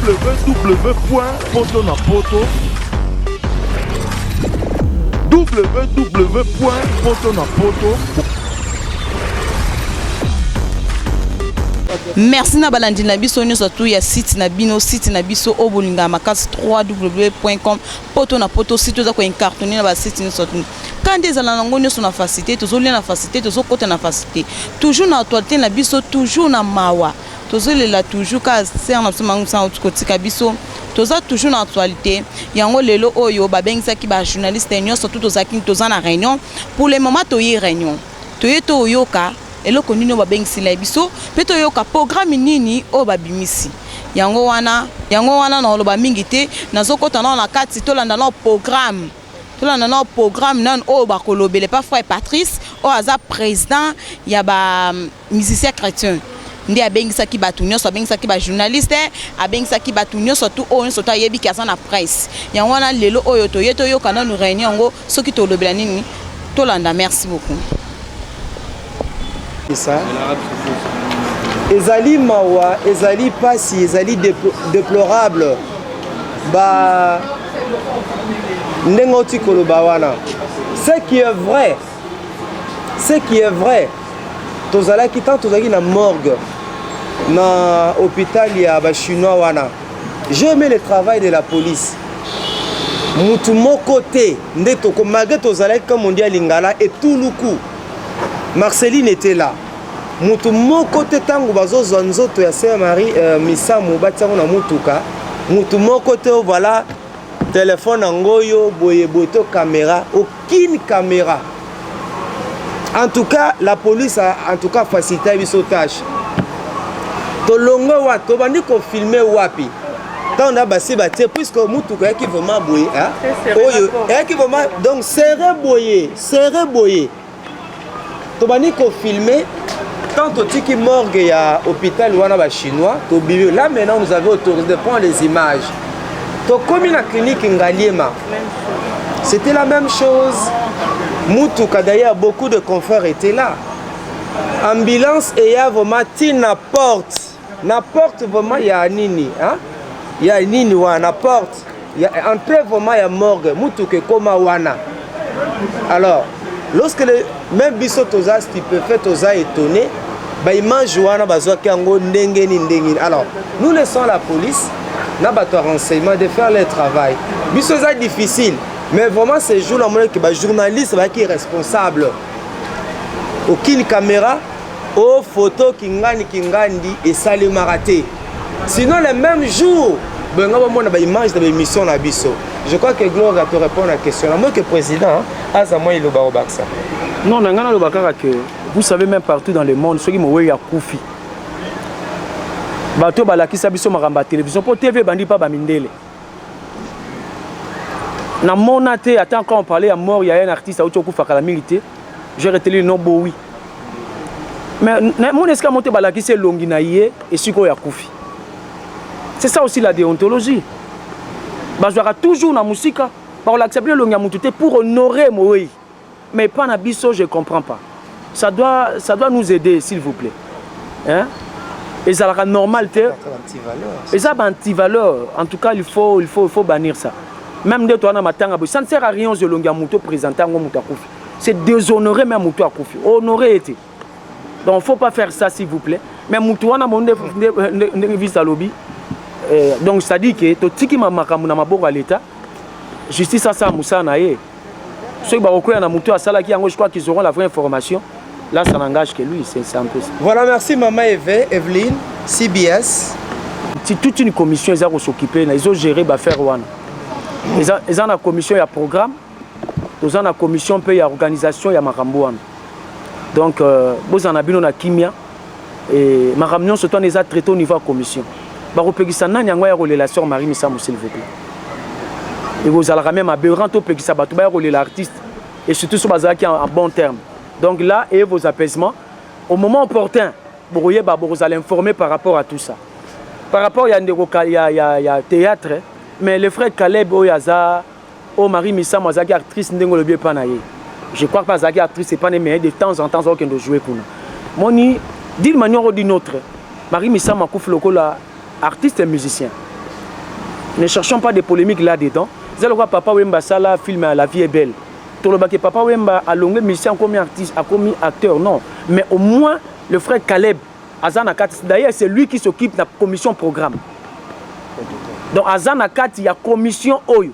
Www.poto na poto www.poto na poto. Merci na balandi na biso nyonso tu ya site na bino, site na biso oyo bolingaka makasi, www.com poto na poto. Site oza koincartonne na basite nyonso tu ka nde ezala nango nyonso na facilité. Tozolia na facilité, tozokɔta na facilité, toujours na actualité na biso, toujours na mawa, tozolela toujours ka sœur na biso Mangusa auti kotika biso. Toza toujours na actualité yango. Lelo oyo babengisaki bajournaliste nyonso tu, tozalaki, toza na réunion. Pour le moment toye réunion, toye toyoka eloko nini oyo babengisela biso mpe toyoka programme nini oyo babimisi. Yango wana, yango wana na oloba mingi te, nazokɔta nao na kati. Tolanda nao programme, tolanda nao programme nano oyo bakolobela epa frère Patrice oyo aza président ya bamusicien chrétien. Nde abengisaki bato nyonso, abengisaki bajournaliste, abengisaki bato nyonso tu oyo nyonso to ayebiki aza na presse. Yango wana lelo oyo toye toyoka nanu réunion yango, soki tolobela nini. Tolanda, merci beaucoup. Ça ezali mawa, ezali mpasi, ezali déplorable. Ba ndenge oti koloba wana, ce qui est vrai, ce qui est vrai, tozalaki, tant tozalaki na morgue na hôpital ya bachinois wana, j'ai aimé le travail de la police. Mutu moko te nde toko, malgré tozalaki comme on dit à lingala etuluku, Marceline était là, mutu moko te ntango bazozwa nzoto ya sœur Marie Misamu, batiango na mutuka, mutu moko te. Voilà, telefone yango oyo boye boye to caméra, aucune caméra. En tout cas la police a en tout cas facilité biso tâche. Tolongwe wa, tobandi kofilme wapi ntango na basi batie, puisque mutuka eyaki vraiment boye, oyo eyaki vraiment donc serré boye, serré boye. Tobandi kofilme tant totiki morgue ya hôpital wana bachinois, tobimi. Là maintenant nous avait autorisé de prendre les images. Tokomi na clinique Ngaliema, c'était la même chose. Mutuka, d'ailleurs beaucoup de confrères étaient là, ambulance eya vraiment ntina porte na porte vraiment ya nini, hein? Ya nini wana na porte ya entrée vraiment ya morgue, mutuka ekóma wana. Alors lorsque le, même biso toza stupéfait, toza étonné, baimage wana bazwaki yango ndenge nini, ndenge nini? Alors nous laissons la police na bato ya renseignement de faire leur travail. Biso eza difficile, mais vraiment ce jour là omonaki bajournaliste bazalaki responsable, aucune caméra o photo kingani kingandi esalemaka te. Sinon le même jour benga bamona baimage na baémission na biso. Je crois que Gloire te répondre à la question na moi que président aza mwa iloba kobakisa. Non, na ngai naloba kaka que vous savez, même partout dans le monde, soki mowei akufi, bato balakisa biso makambo ya télévision, mpo TV ebandi mpa bamindele. Namona te ata quand on parlait ya mort ya un artiste auti okufa kala mingi te, j'ai retenu le nom Bowi, mais namona esika mo te balakisi elongi na ye esika oyo akufi. C'est ça aussi la déontologie. Bazwaka toujours na mosika, bakolakisa bino elongi ya motu te pour honorer mowei. Mais pas na biso, je comprends pas. Ça doit nous aider, s'il vous plaît, hein? Ezalaka normal te, eza baantivaleur. En tout cas il faut bannir ça. Même nde towana matanga boye, ça ne sert à rien ozwa elongi ya motu, oprésente yango moto akufi. C'est déshonorer même motu akufi, honorer ye te. Donc faut pas faire ça, s'il vous plaît. Mais motu wana mo ndenge vise alobi, donc c'est à dire que totiki makambo na maboko ya l'état, justice asala mosala na ye. Soki bakokwea na motu asalaki yango, je crois qu'ils auront la vraie information. Là ça n'engage que lui, c'est un peu ça. Voilà, merci Mama Eve, Evelyne, CBS. Ti toute une commission eza kos'occuper na, ezogérer baaffaire wana. Eza na commission ya programme, toza na commission mpe ya organisation ya makambo wana. Donc bozala na bino na kimia e, makambo nyonso to wana eza traité au niveau ya commission. Bakopekisa nani yango ya kolela sœur Marie Misamu? S'il vous plaît, ekozalaka même aberrant topekisa bato baya kolela artiste, et surtout so bazalaki en bon terme. Donc là, ayez vos apaisements. Au moment opportun bokoyeba, bokozala informé par rapport à tout ça. Par rapport ya ndeko ya théâtre, mais le frère Caleb oyo aza oyo Marie Misamu azalaki actrice, ndenge olobi epa na ye, je crois pas azalaki actrice epa na ye, mais de temps en temps azokende jouer kuna. Moni, d'une manière ou d'une autre, Marie Misamu akufi lokola artiste et musicien. Ne cherchons pas des polémiques là-dedans. Eza lokola Papa Wemba asala film ya La vie est belle. Tolobaki Papa Wemba alongwe musicien akomi artiste, akomi acteur, non. Mais au moins le frère Caleb aza na kati. D'ailleurs, c'est lui qui s'occupe de la commission programme. Donc aza na kati ya commission oyo.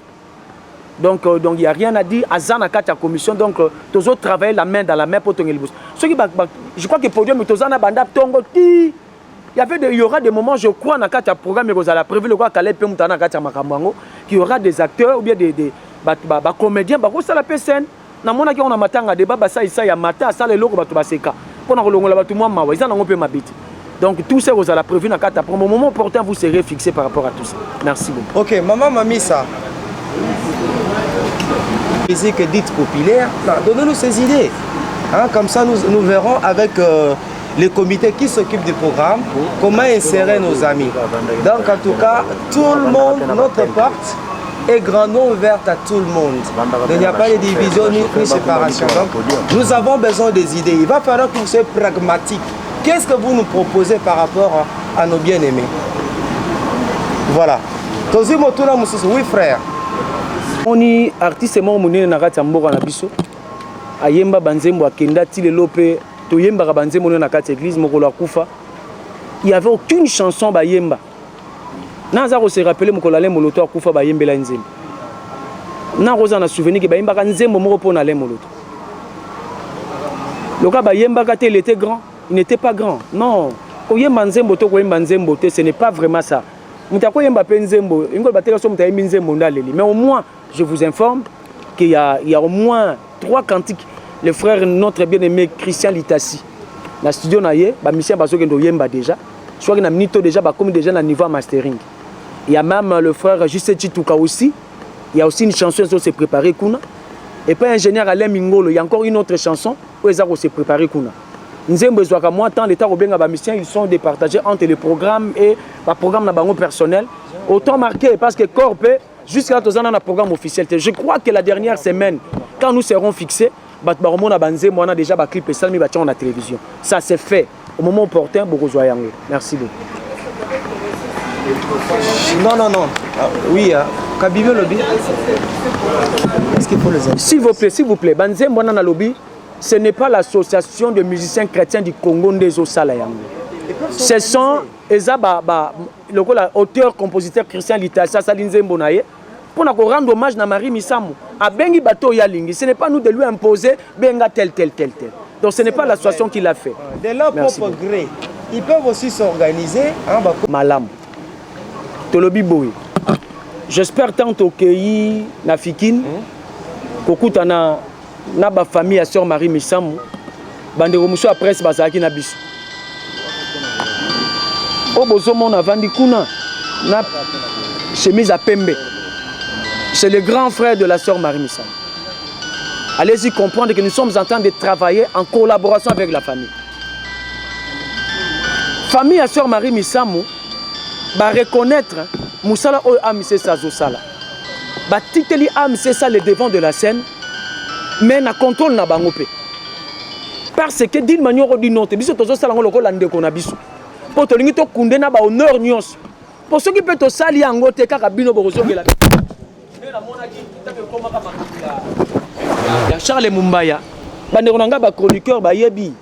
Donc il y a rien à dire, aza na kati ya commission, donc tozo travailler la main dans la main pour tonga liboso. Soki ba, ba, je crois que podium toza na banda tongo ti il y avait des, il y aura des moments, je crois, na kati ya programme ekozala prévu lokola Caleb pe mutu na kati ya makambo yango, qu'il y aura des acteurs ou bien des ba, ba, ba comédiens bakosala pe scène. Namonaki yango na matanga débat basalisa ya mata asala eloko bato baseka mpona kolongola bato mwa mawa, eza nango mpe mabe te. Donc tout ça ekozala prévu na kati ya programme. Au moment opportun, vous serez fixé par rapport à tout ça. Merci beaucoup. Ok, maman Mamisa, musique dite populaire, donnez-nous ces idées, hein, comme ça nous, nous verrons avec le comité qui s'occupe du programme, comment insérer nos amis. Donc en tout cas, tout le monde, notre porte est grandement ouverte à tout le monde. Il n'y a pas de division ni séparation. Donc nous avons besoin des idées. Il va falloir que vous soyez pragmatique. Qu'est-ce que vous nous proposez par rapport à nos bien-aimés? Voilà. Tozi motuna mosusu. Oui frère. Oni artiste moko monene na kati ya mboka na biso ayemba banzembo, akenda ti lelo mpe toyembaka banzembo nde na kati ya église. Mokolo akufa, il y avait aucune chanson bayemba. Naza kose rappeler mokolo Alain Moloto akufa, bayembela nzembo. Nakoza na souvenir ke bayembaka nzembo moko mpona Alain Moloto. Loka bayembaka te, il était grand, il n'était pas grand. Non, koyemba nzembo to koyemba nzembo te, ce n'est pas vraiment ça. Moto akoyemba mpe nzembo ingolo bateka so moto ayembi nzembo nde aleli. Mais au moins, je vous informe qu'il y a au moins trois cantiques. Le frère, notre bien-aimé Christian Litasi, na studio na ye, bamusicien bazokende oyemba déjà. Soki na minute déjà bakomi déjà na niveau ya mastering. Il y a même le frère Juste Chituka aussi, il y a aussi une chanson ezo se préparer kuna. Et puis ingénieur Alain Mingolo, il y a encore une autre chanson oyo eza kose préparer kuna. Nzembo ezwaka mwa temps, l'état kobenga bamusiciens, ils sont départagés entre les programmes et baprogramme na bango personnel, autant marqué parce que corps mpe jusqu'à là toza na programme officiel te. Je crois que la dernière semaine, quand nous serons fixés, bato bakomona banzembo wana déjà, baclip esalemi, batiango na télévision. Ça c'est fait au moment opportun, bokozwa yango. Merci beaucoup. Non, non, non. Ah, oui, hein. Kabibi lobi. Est-ce qu'il faut les S'il vous plaît, s'il vous plaît, banzembo wana nalobi, ce n'est pas l'Association de musiciens chrétiens du Congo nde ezosala yango. Ce sont eza ba, ba, lokola auteur compositeur Christian Litasi asali nzembo na ye mpona korendre hommage na Marie Misamu, abengi bato oyo alingi. Ce n'est pas nous de lui imposer benga tel tel tel tel. Donc ce n'est pas l'association qui l'a fait. De leur Merci propre gré. Ils peuvent aussi s'organiser. Hein, bah, Malamu, tolobi boye, j'espère tant tokei na Fikine kokutana na bafamille ya sœur Marie Misamu, bandeko mosusu ya presse bazalaki na biso. Oyo bozomona avandi kuna na chemise ya pembe, c'est le grand frère de la sœur Marie Misamu. Allez-y comprendre que nous sommes en train de travailler en collaboration avec la famille. Famille ya sœur Marie Misamu bareconnaître mosala oyo AMCC azosala, batiteli AMCC le devant de la scène, mais na contrôle na bango mpe, parce que d'une manière ou d'une autre, biso tozosala yango lokola ndeko na biso, mpo tolingi tokunde na bahonneur nyonso, mpo soki mpe tosali yango te, kaka bino bokozongela. Nde namonaki ntango ekomaka makambo ya Charles Mumbaya, bandeko na ngai bachroniqueur bayebi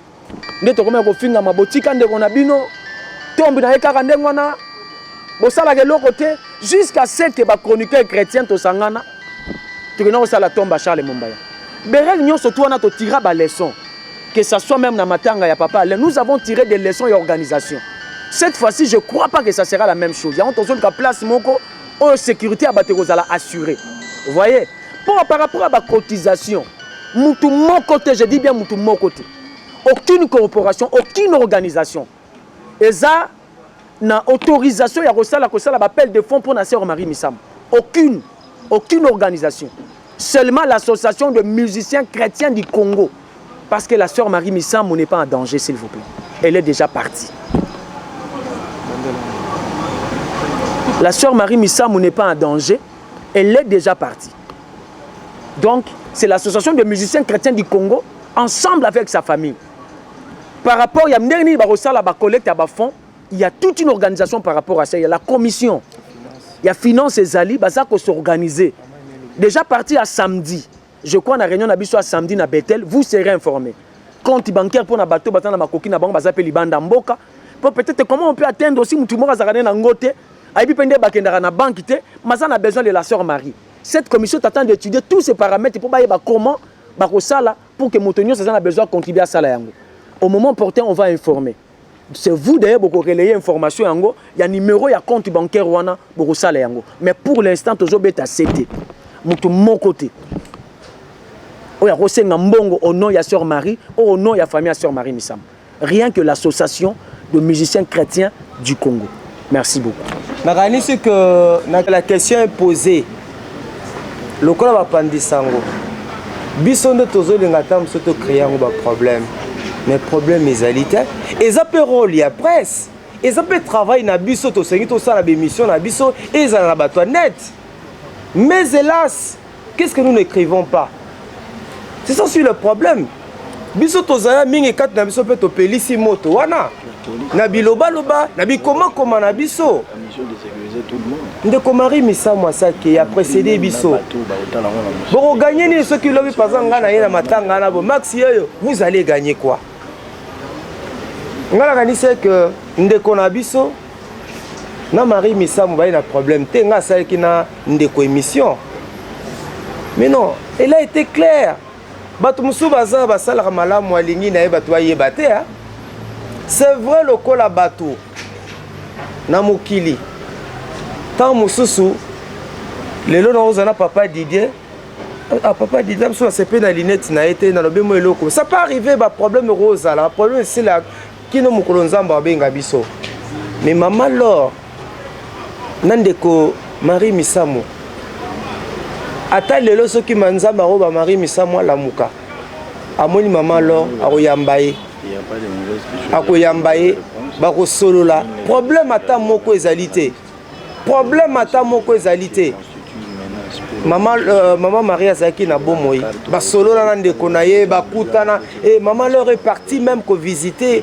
nde tokomi kofingama, botika ndeko na bino, tombi na ye kaka ndenge wana, bosalaka eloko te, jusqu'à ce que bachroniqueur chrétien tosangana, tokenda kosala tombe ya Charles Mumbaya. Berele nyonso tu wana totira baleçon, que ça soit même na matanga ya papa Alain, nous avons tiré des leçons ya organisation. Cette fois-ci, je crois pas que ça sera la même chose. Yango tozoluka place moko oyo sécurité ya bato ekozala assuré. Vous voyez, pour par rapport à bacotisation, mutu moko te, je dis bien mutu moko te, aucune corporation, aucune organisation eza na autorisation ya kosala baappel de fonds mpona sœur Marie Misamu. Aucune, aucune organisation, seulement l'Association de musiciens chrétiens du Congo, parce que la sœur Marie Misamu n'est pas en danger, s'il vous plaît, elle est déjà partie. La sœur Marie Misamu n'est pas en danger, elle est déjà partie. Donc c'est l'Association de musiciens chrétiens du Congo ensemble avec sa famille. Par rapport ya ndenge nini bakosala bacollecte ya bafonds, il y a toute une organisation par rapport à ça. Il y a la commission. Ya finance ezali, baza s'organiser. Déjà parti à samedi, je crois, na réunion na biso à samedi na Bethel, vous serez informés. Compte bancaire pour na bato baza na makoki na bango, baza pe libanda mboka. Po peut-être comment on peut atteindre aussi mutu moko azalaka na ngo te, ayebi mpe nde bakendaka na banque te, maza na besoin de la sœur Marie. Cette commission est en train d'étudier tous ces paramètres pour bayeba comment bakosala pour que moto nyonso aza na besoin contribuer asala yango. Au moment opportun, on va informer. C'est vous d'ailleurs boko relayer information yango ya numéro ya compte bancaire wana, bokosala yango. Mais pour l'instant, tozobeta sete, moto moko te oyo akosenga mbongo au nom ya sœur Marie ou au nom ya famille ya sœur Marie Misamu, rien que l'Association de musiciens chrétiens du Congo. Merci beaucoup. Nakanisi que la question est posée. Lokola bapandisa yango, biso nde tozolinga ata mosusu tocréer yango baproblème, mais problème ezali te. Eza mpe rôle ya presse, eza mpe travail na biso. Tosengi tosala baémission na biso, ezala na bato ya net. Mais hélas, qu'est-ce que nous n'écrivons pas? C'est ça sur le problème. Biso tozala mingi kati na biso mpe topelisi moto wana na bilobaloba, na bikomakoma na biso. Ndeko Marie Misamu asaki ya précédé biso, bokogagner nini soki lobi paza ngai na ye na matanga na bo maxi oyo? Vous allez gagner quoi? Ngai nakanisi ke ndeko na biso na Marie Misamu baye na problème te. Ngai asalaki na ndeko émission, mais non, elle a été claire. Bato mosusu baza basalaka malamu, alingi na ye bato bayeba te. C'est vrai, lokola bato na mokili, ntango mosusu lelo nakozala na papa Didier. Ah, papa Didier mosusu asepe na lunette na ye te, nalobi mo eloko, ça peut arriver. Baproblème ekozala, baproblème esila kino mokolo Nzambe abenga biso. Mais mama Lor na ndeko Marie Misamu, ata lelo soki Nzambe akoba Marie Misamu alamuka, amoni mama Lor, akoyamba ye, akoyamba ye, bakosolola. Problème ata moko ezali te, problème ata moko ezali te. Mama Marie azalaki na bomoi, basolola na ndeko na ye, bakutana. E mama Lor est parti même kovisiter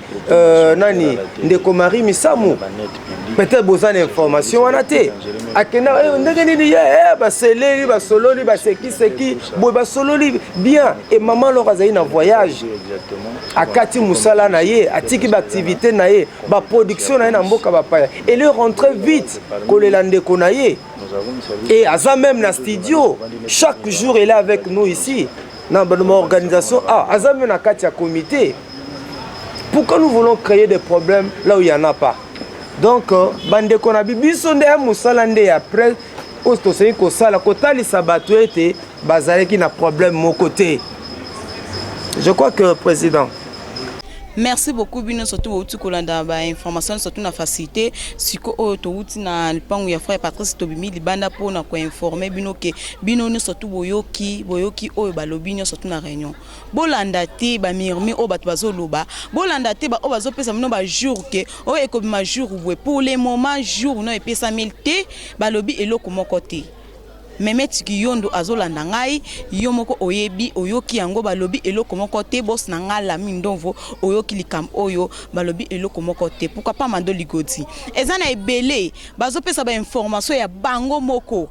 nani, ndeko Marie Misamu. Peut-être boza na information wana te. Akenda ndenge nini ye, baseleli, basololi, basekiseki boye, basololi bien. E mama Lor azali na voyage, akati mosala na ye, atiki baactivité na ye, baproduction na ye na mboka bapaya. Elle est rentré vite kolela ndeko na ye. Et aza même na studio chaque jour, elle est avec nous ici na organisation. Ah, aza même na kati ya comité. Pourquoi nous voulons créer des problèmes là où il y en a pas? Donc bandeko na biso, nde ya mosala nde ya presse oyo tosengi kosala, kotalisa bato ete bazalaki na problème moko te. Je crois que président. Merci beaucoup bino surtout bouti kolanda bainformation surtout na facilité. Siko oyo touti na lipango ya frère Patrice, tobimi libanda mpona koinformer bino ke bino nyonso tu boyoki, boyoki oyo balobi nyonso tu na réunion. Bolanda te bamurmures oyo bato bazoloba, bolanda te baoyo bazopesa bino bajour ke oyo ekobima jour boye. Pour le moment, jour no epesami te, balobi eloko moko te. Memet Kiyondo azolanda ngai, yo moko oyebi, oyoki yango, balobi eloko moko te. Boss na ngai Lami Ndonvo, oyoki likambo oyo, balobi eloko moko te. Pourquoi pas Mando Ligodi? Eza na ebele bazopesa bainformation ya bango moko.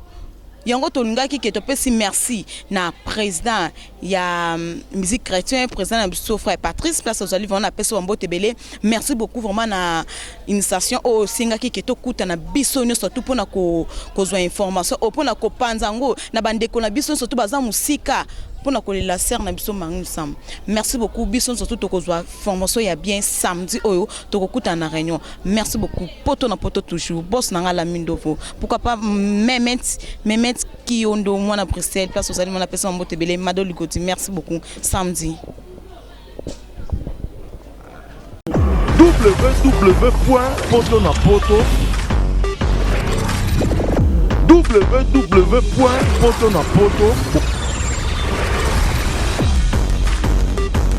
Yango tolingaki ke topesi merci na président ya musique chrétien, président na biso frère Patrice, place ozali vraiment, napesi bambote ebele. Merci beaucoup vraiment na initiation oyo osengaki ke tokutana biso nyonso tu mpona kozwa information oyo, mpona kopanza yango na bandeko na biso nyonso tu baza mosika, mpona kolela sœur na biso Marie Misamu. Merci beaucoup. Biso nyonso tu tokozwa formation ya bien samedi oyo, tokokutana na réunion. Merci beaucoup. Poto na poto toujours, boss na nga Lami Ndovo. Pourquoi pas Memet, Memet Kiyondo, mwana Bruxelles, place ozali, mwana pesa mbote ebele. Mado Ligoti, merci beaucoup. Samedi. www.potonapoto www.potonapoto.